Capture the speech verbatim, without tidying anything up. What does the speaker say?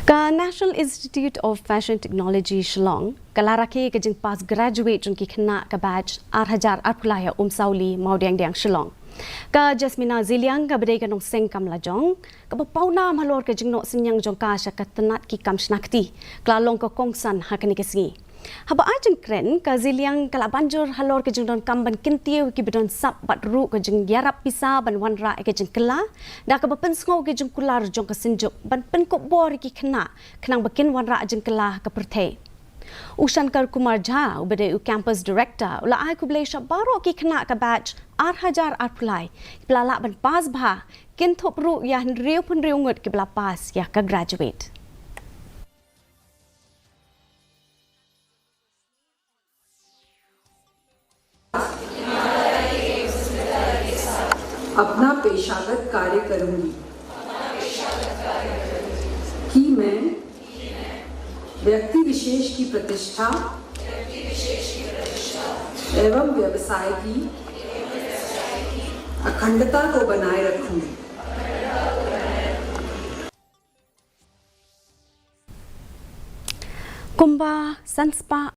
Ka National Institute of Fashion Technology Shillong ka la rakhe ka jingpass graduate jong ki khynnah ka batch ar hajar arphew lai ha Umsawli, Mawdiangdiang, Shillong. Ka Jasmina Zeliang kaba dei ka nongseng kam lajong, kaba pawnam halor ka jingnoh synñiang jong ka sha ka tnat ki kam shna kti, ka la long ka kongsan ha kane ka sngi. Haba ai jingkren, ka Zeliang ka la ban jur halor ka jingdonkam ban kyntiew ïa kiba don sap bad ruh ka jingïarap pisa ban wanrah ïa ka jingkylla, da kaba pynsngew ïa ka jingkular jong ka Synjuk ban pynkup bor ïa ki khynnah khnang ba kin wanrah jingkylla ha ka pyrthei. U Shankar Kumar Jha, uba dei u Campus Director, u la ai khublei sha baroh ki khynnah ka batch ar hajar arphew lai kiba la lah ban pass bha, kynthup ruh ïa hynriewphew hynriew ngut kiba la pass ïa ka graduate. अपना पेशागत कार्य करूंगी कि मैं व्यक्ति विशेष की प्रतिष्ठा एवं व्यवसाय की अखंडता को बनाए रखूंगी। Kumba san spah